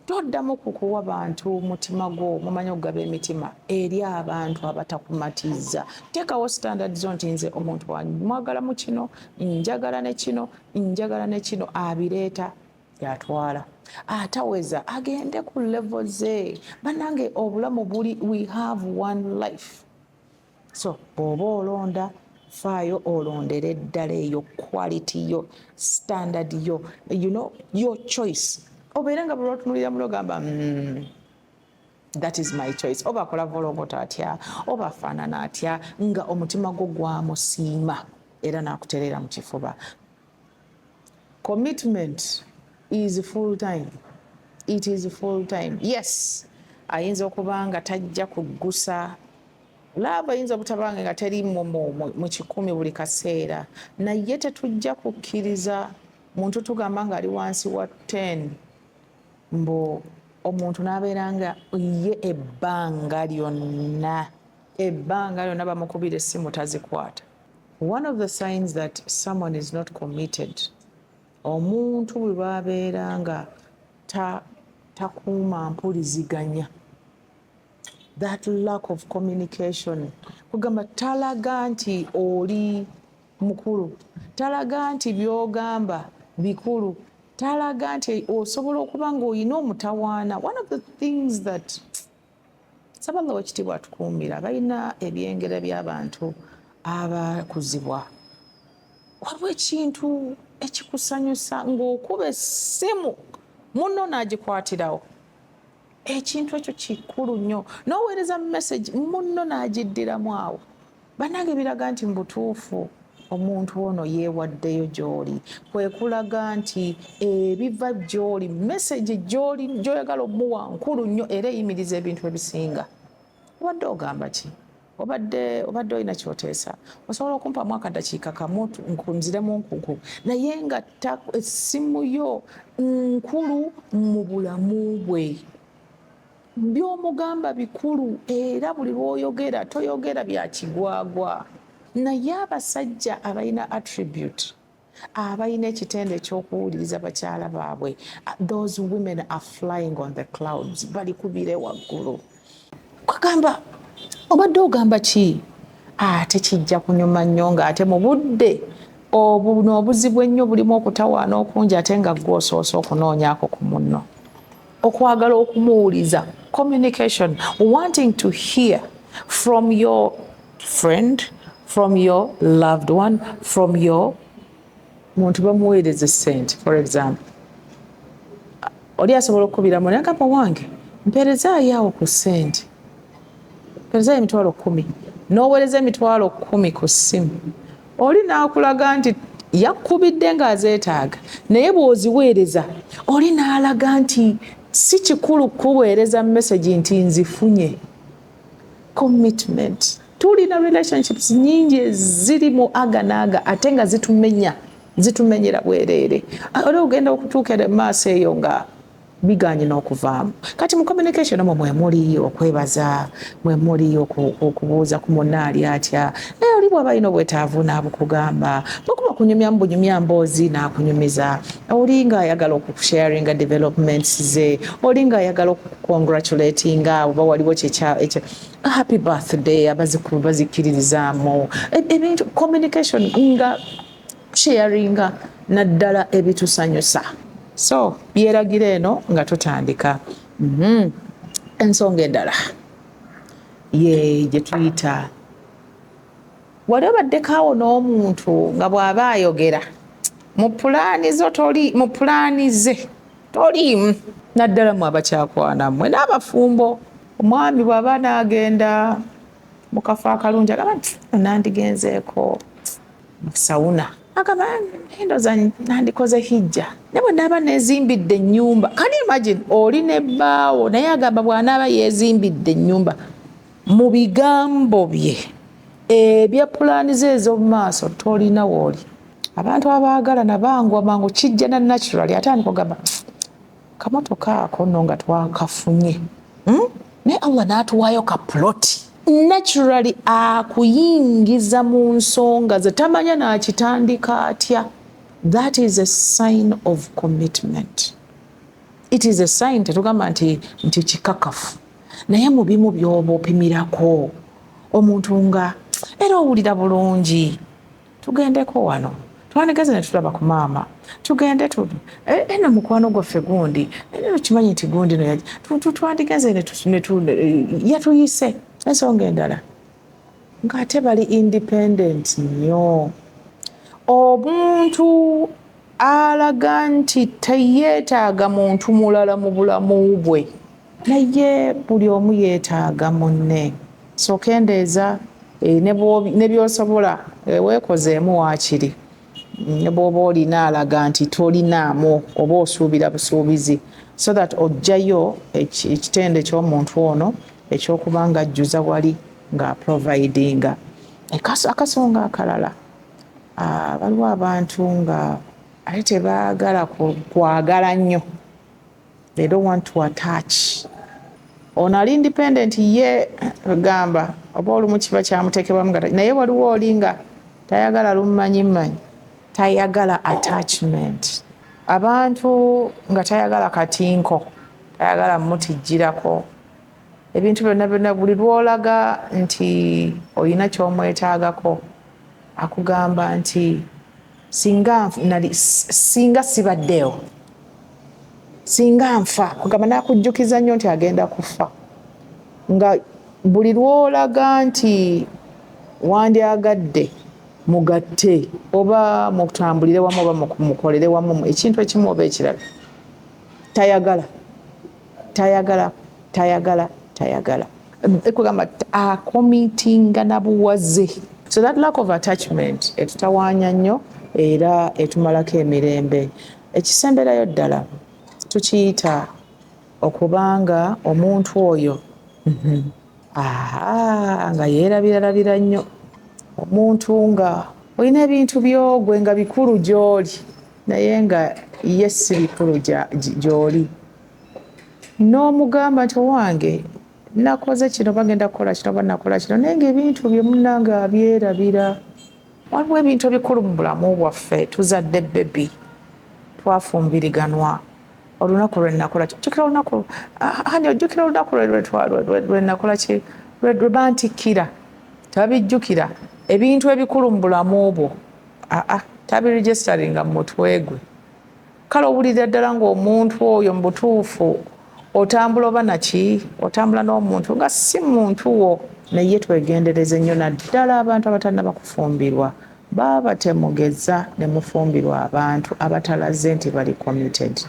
Toddamu kukuwa bantu mutima gwo. Mumanyi okugaba emitima eri abantu abatakumatiza. Teekawo standard zo nti nze omuntu mwagala mu kino, njagala ne kino, njagala ne kino. Abireeta yatwala, ataweza agende ku level ze. Bannange, obulamu buli, we have one life. So bw'oba olonda, faayo olondere ddala eyo quality yo, standard yo, your choice, obeere nga buli lwotunulira muno ogamba, "That is my choice." Oba akola volongoto atya, oba afaanana atya, nga omutima gwo gwamusiima era n'akutereera mu kifuba. Commitment is full time, it is full time. Yes, ayinza okuba nga tajja kuggusa love, ayinza obutabanga nga teri mu 100 buli kaseera, naye tetujja kukkiriza muntu tugamba nga ali wansi wa 10, mbu omuntu n'abeera nga ye ebbanga lyonna bamukubira essimu tazikwata. One of the signs that someone is not committed, omuntu bwe lwabeera nga takuuma mpuliziganya, that lack of communication, kugamba talaga nti oli mukulu, talaga nti byogamba bikulu, talaga nti osobola okuba ng'olina omutawaana. One of the things that saba Allah wekitiibwa atukuumira, balina ebyengera by'abantu abakuzibwa, waliwo ekintu ekikusanyusa ng'okuba essimu munno n'agikwatirawo. Ekintu ekyo kikulu nnyo. N'oweereza message, munno n'agiddiramu awo. Bannange, biraga nti mu butuufu omuntu ono yeewaddeyo gy'oli. Kwe kulaga nti ebiva gy'oli, message gy'oli gy'oyagala omuwa nkulu nnyo era eyimiriza ebintu ebisinga. Obadde ogamba ki? Obadde olina kyoteesa, osobola okumpamu akadakiika kamu nziremu nkuku? Naye nga essimu yo nkulu mu bulamu bwe, by'omugamba bikulu, era buli lw'oyogera toyogera bya kigwagwa. Naye abasajja abalina attribute, abalina ekitendo ekyokuwuliriza bakyala baabwe, those women are flying on the clouds, bali kubire waggulu. Kwagamba obadde ogamba ki, ate kijja kunyuma nnyo ng'ate mu budde obuno obuzibu ennyo bulimu okutawaana okungi, ate nga gwe osoose okunoonyaako ku munno, okwagala okumuwuliza. Communication, wanting to hear from your friend, from your loved one, from your muntu bamuweereza sente. For example, oli asobola okukubiramu nagamba, "Wange, mpeerezaayo awo ku ssente, mpeerezaayo 100,000." N'oweereza 100,000 ku ssimu, oli n'akulaga nti yakubidde ng'azeetaaga, naye bw'oziweereza oli n'alaga nti si kikulu kuweereza message nti nzifunye. Commitment. Tulina relationships nyingi eziri mu aga naaga, ate nga zitumenya, zitumenyera bwereere. Oli ogenda okutuukira mu maaso eyo nga biganye n'okuvaamu. Kati mu communication omwo mwemuli okwebaza, mwemuli okubuuza ku munna ali atya. Naye oli bw'aba alina obwetaavu n'abukugamba, bwekuba kunyumya mu bunyumya mboozi n'akunyumiza, oli ng'ayagala okusharinga developments ze, oli ng'ayagala okucongratulatinga oba waliwo kyekya happy birthday, abazikulu bazikkiririzaamu ebintu. Communication nga sharinga naddala ebitusanyusa. So byeragira eno nga tutandika. Ensonga endala ye gye tuyita, wali obaddeko n'omuntu nga bw'aba ayogera mu pulaani zo toli, mu pulaani ze toliimu, naddala mu abakyakwana mmwe n'abafumbo. Omwami bw'aba n'agenda mu kafo akalungi, agamba nti, "Nandigenzeeko mu sauna." Agamba, "Ndowooza nandikoze hijja, naye bwe naaba neezimbidde ennyumba." Can you imagine? Oli nebbaawo, naye agamba bw'anaaba yeezimbidde ennyumba. Mu bigambo bye ebya pulaani ze ez'omu maaso tolina wooli. Abantu abaagalana bangwa mangu, kijja na naturally, atandika ogamba, "Kamotoka ako nno nga twakafunye, Naye Allah n'atuwaayo ka ploti." Naturally akuyingiza mu nsonga ze tamanya n'akitandika atya. That is a sign of commitment. It is a sign, tetugamba nti kikakafu, naye mu bimu by'oba opimirako omuntu nga era owulira bulungi, tugendeko wano, twandigeze ne tulaba ku maama, tugende eno mukwano gwaffe gundi, eno kimanyi nti gundi no twandigenze yatuyise. Ensonga endala ng'ate bali independent nnyo, omuntu alaga nti teyeetaaga muntu mulala mu bulamu bwe, naye buli omu yeetaaga munne. So kendeeza ne byosobola, weekozeemu waakiri ne bw'oba olina alaga nti tolinaamu oba osuubira busuubizi, so that ojjayo ekitende ky'omuntu ono ekyokuba nga ajjuza wali ng'aprovidinga. Akasonga akalala, waliwo abantu nga ate tebaagala kwagala nnyo, they don't want to attach. Ono ali independent, ye gamba oba olumu kiba kyamuteekebwamu, naye waliwo oli nga tayagala lummanyimanyi, tayagala attachment, abantu nga tayagala katinko, tayagala mutijjirako ebintu byonna byonna. Buli lw'olaga nti olina ky'omwetaagako, akugamba nti singa sibaddeewo, singa nfa, kugamba nakujjukiza nnyo nti agenda kufa. Nga buli lw'olaga nti wandyagadde mugatte oba mutambulire wamu oba mukolere wamu ekintu ekimu oba ekirala, tayagala, tayagala, tayagala, tayagala, kugamba acommittinga na buwaze. So that lack of attachment etutawaanya nnyo era etumalako emirembe. Ekisemberayo ddala tukiyita okubanga omuntu oyo nga yeerabiralabira nnyo. Omuntu nga olina ebintu byogwe nga bikulu gy'oli, naye nga ye si bikulu gy'oli, n'omugamba nti, "Owange, nakoze kino, bagenda kukola kino, oba nakola kino," naye nga ebintu bye munnange abyerabira. Waliwo ebintu ebikulu mu bulamu bwaffe: tuzadde baby, twafumbiriganwa, olunaku lwe nakola, jjukira olunaku hani, ojjukira olunaku lwe nakola ki, lwe bantikkira. Tabijjukira. Ebintu ebikulu mu bulamu bwo aa tabiregisteringa mu mutwe gwe. Kale owulirira ddala ng'omuntu oyo mu butuufu otambula oba naki, otambula n'omuntu nga si muntu wo. Naye twegendereze nnyo, naddala abantu abatannaba kufumbirwa. Baaba temugeza ne mufumbirwa abantu abatalaze nti bali committed,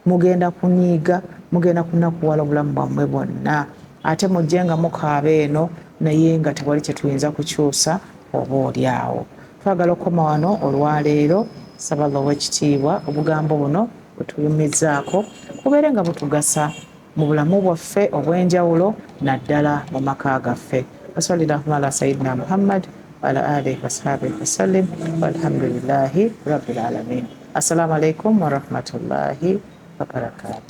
mugenda kunyiiga, mugenda kunakuwala obulamu bwammwe bwonna, ate mujje nga mukaaba eno, naye nga tewali kyetuyinza kukyusa oba oli awo. Twagala okukoma wano olwaleero. Saba Allah ow'ekitiibwa obugambo buno bwetuyumizaako bubeere nga butugasa mu bulamu bwaffe obw'enjawulo, naddala mu maka gaffe. Wasalli llahuma ala sayidina Muhammad waala alihi wasahbihi wasallim, walhamdulillahi rabbil alamin. Assalamu alaikum warahmatullahi wabarakatu.